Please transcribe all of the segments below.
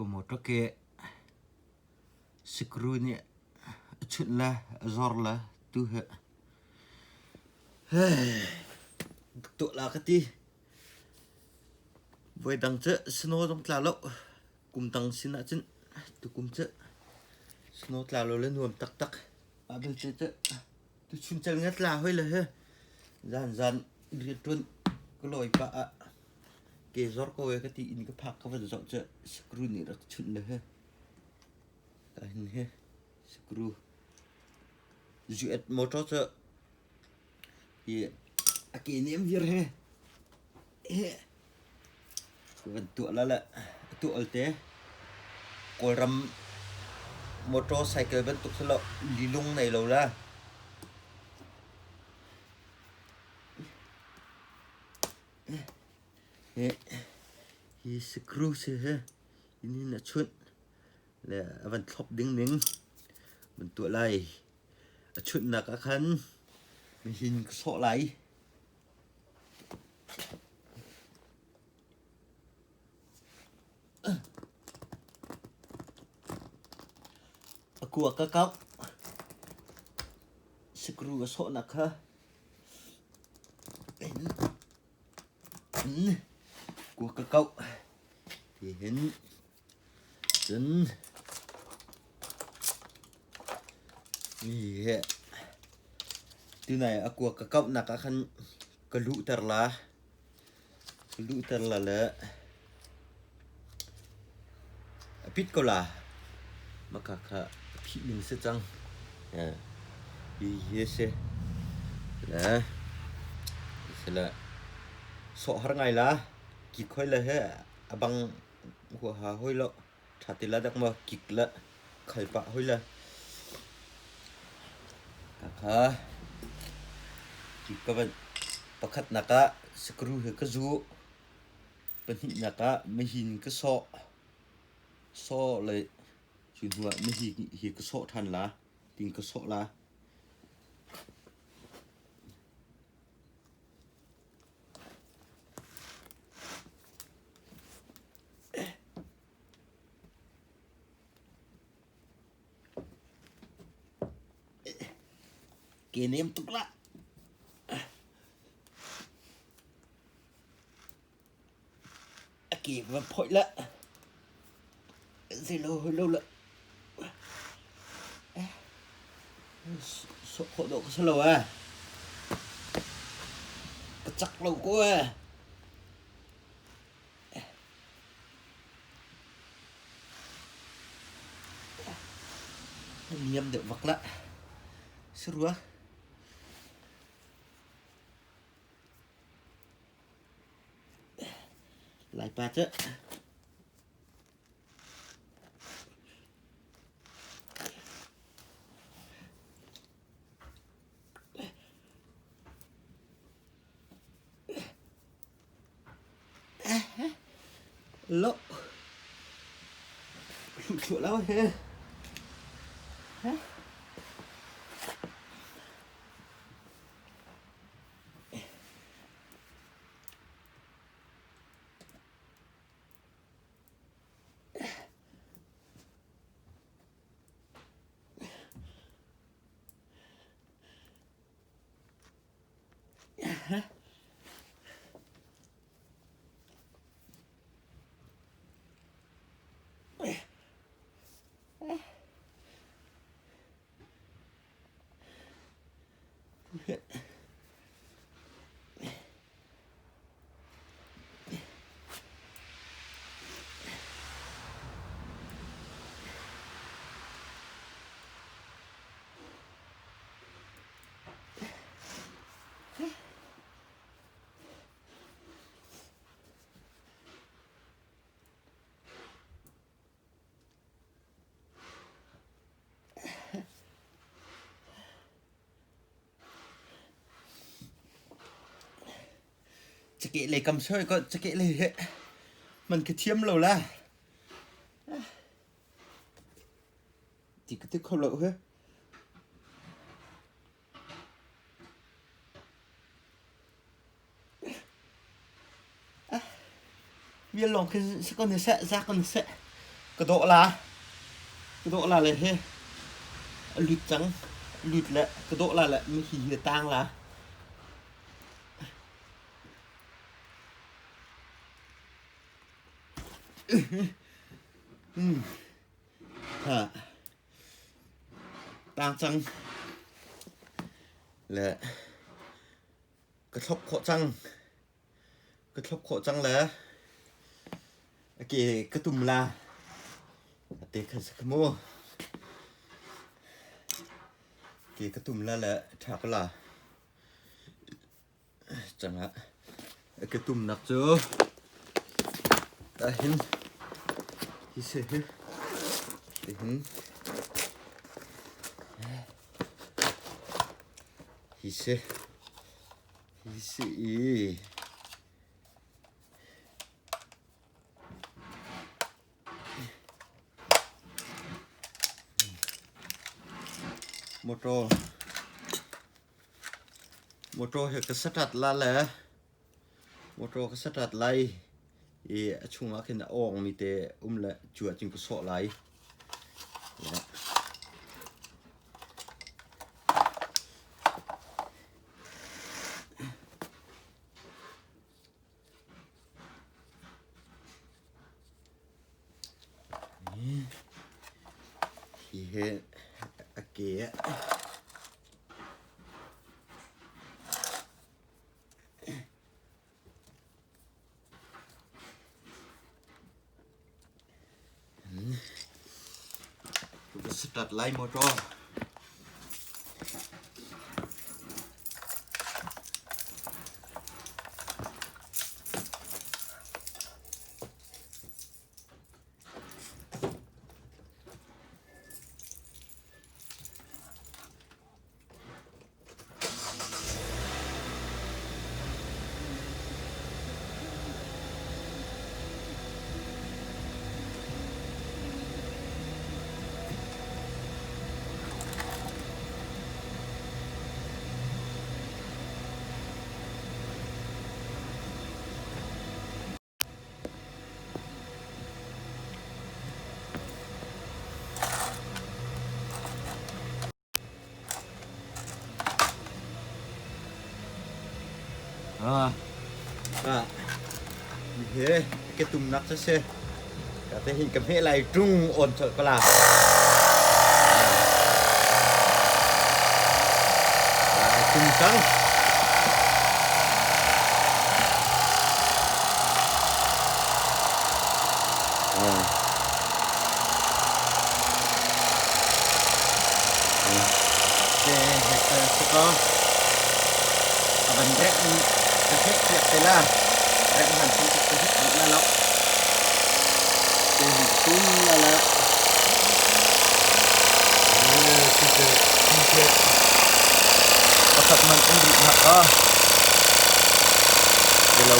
Ka motor ke sikru nih a chunh le a zor le tu hi tuah la ka ti. Voidang cu snow zong tla lo. Kum dang sin ahcun tukum cu snow tla lo le nuam taktak. Mah belte cu tuchun cal ngat la hoi le hi zanzan rianṭuan ka lawi pah ah ke zor ko e ka ti inn ka phak ka van zoh cu screw nih rak chunh le hi ka hin hi screw zuet motor cu hi a ke nem vir he he Van tuah la le a tuah ol te. Kawlram motorcycle bantuk si lo lilung nei lo la. Hi hi screw si hi inn hin a chunh le a van thlop ding ning van tuah lai. A chunhnak ah khan nihin ka sawh lai. A kuak ka kauh. Sikru a sawhnak kha in kuak ka kauh. Hihin cun hi tunai a kuak ka kauhnak ah khan ka luhter la. Ka luhter la le a pit ko la. Maka kha a phih ning si cang. Hi hi a si. Le si le sawh har ngai la. Kik hoi le he a bang huaha hoi lo. Ṭha ti la dak maw kik le khal pah hoi le. Kha kik ka van pakhatnak ah screw he ka zuh. Pahnihnak ah mahin ka sawh. Sawh le cu hnu ah mahi hi ka sawh ṭhan la. Tin ka sawh la. Ke nem tuk lah. A ke va phoih lah. Zeilo hoi lo lah. Sawh khawh dawh ka si lo eh. Ka cak lo ko eh. Niam deuh vak lah. Si rua. Laipa cu Lo. Hluhthluah lo he. Cakeh lei kam soi ko cakeh lei he man ka thiam lo la. Ti ka ti kho lo he. Vial lawng khin si ko ne seh, za ko ne seh. Ka dawh la. Ka dawh la le hi a lut cang. A lut le ka dawh la le mihi hi a tang la. Ha. Tang cang. Le ka thlop khawh cang. Ka thlop khawh cang le a ke ka tum la. A te khan si kha mu. Ke ka tum la le ṭha ka la. Cangah a ke tumnak cu ahhin hi si hi tihin hi si hi si i Motor Motor hi ka start la le motor ka start lai i a chungah khin a awngmi te um le cu ahcun ka sawh lai. Hi hi a ke ah Ka start lai motor. Ah, ah, hi ke tumnak cu si. Ka te hin ka hmeh lai ṭung on colh ko la. Ah, tum cang. Ah. Te he ka a van rek ka hek piak te la. Rek han chung ka hek la lo. Te hi tum la la. Pakhat man an rih na ka. Te lo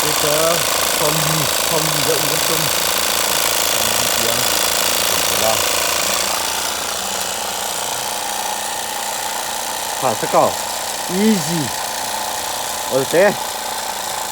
te ka som hi som hi deuh in tum. Som hi tiang. La. Tha sa ko. Easy. Olte.